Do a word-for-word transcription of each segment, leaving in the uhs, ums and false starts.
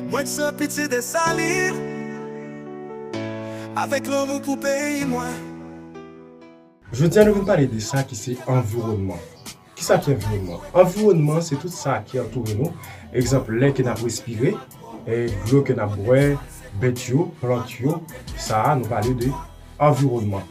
Mwen se pitit Desalin, avèk lanmou pou peyi mwen. Jodi a nou vin pale de sa ki se anviwònman. Kisa ki anviwònman? Anviwònman se tout sa ki antoure nou. Egzanp, lè ke n ap respire, e, dlo ke n ap bwè, bèt yo, plant yo, sa a nou pale de anviwònman.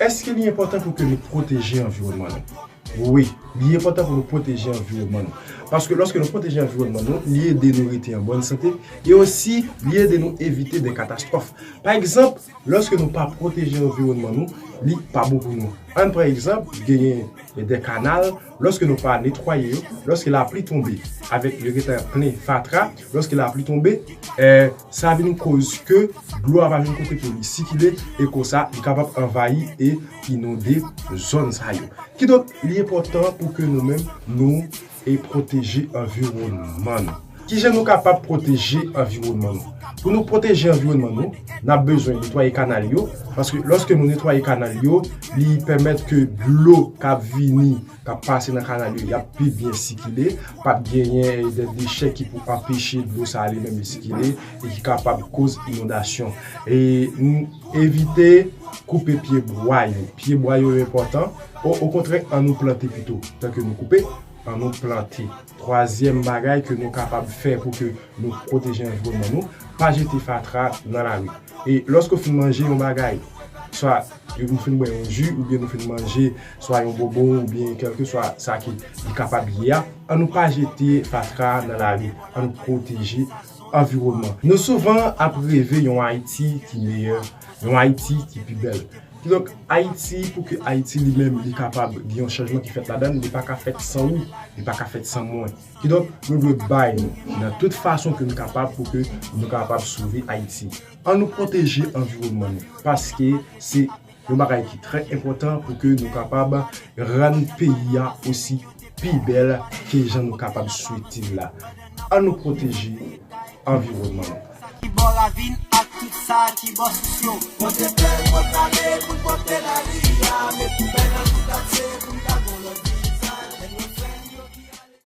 Èske li enpòtan pou ke nou pwoteje anviwònman nou? Wi, li enpòtan pou nou pwoteje anviwònman nou. Paske lòske nou pwoteje anviwònman nou, li ede nou rete an bòn sante e osi li ede nou evite de katastwòf. Pa egzanp, lòske nou pa pwoteje anviwònman nou, li pa bon pou nou. Ann pran egzanp, genyen de kanal, lòske nou pa netwaye yo, lòske lapli tonbe avèk yo gentan plen fatra, lòske lapli tonbe, e, sa vin koz ke dlo a pa jwenn kote pou li sikile e konsa li kapab anvayi e inonde zòn sa yo. Kidonk, li enpòtan pou ke nou menm nou e pwoteje anviwònman nou. Kijan nou kapab pwoteje anviwònman nou? Pou nou pwoteje anviwònman nou, n ap bezwen netwaye kanal yo, paske lòske nou netwaye kanal yo, li pèmèt ke dlo k ap vini, k ap pase nan kanal yo, y ap pi byen sikile, p ap genyen de dechè ki pou anpeche dlo sa a li menm li sikile e ki kapab koz inondasyon. E n evite koupe pye bwa yo. Pye bwa yo enpòtan. O, okontrè, ann nou plante pito. Tanke nou koupe, ann nou plante. Twazyèm bagay ke nou kapab fè pou ke nou pwoteje anviwònman nou, pa jete fatra nan lari. E lòske w fin manje yon bagay, swa nou fin bwè yon ji, oubyen nou fin manje swa yon bonbon, oubyen kèlkeswa sa ke li kapab ye a, ann nou pa jete fatra nan lari, ann nou pwoteje anviwònman. Nou souvan ap reve yon Ayiti ki meyè, yon Ayiti ki pi bèl. Kidonk, Ayiti, pou ke Ayiti li menm, li kapab gen yon chanjman ki fèt ladan l, li pa ka fèt san ou, li pa ka fèt san mwen. Kidonk, nou dwe bay nan tout fason ke nou kapab pou ke nou kapab sove Ayiti. Ann nou pwoteje anviwònman nou, paske se yon bagay ki trè enpòtan pou ke nou kapab rann peyi a osi pi bèl ke jan nou kapab swete l la. Ann nou pwoteje anviwònman nou. Ki bò ravin ak tout sa ki bò sous yo. Mwen te pè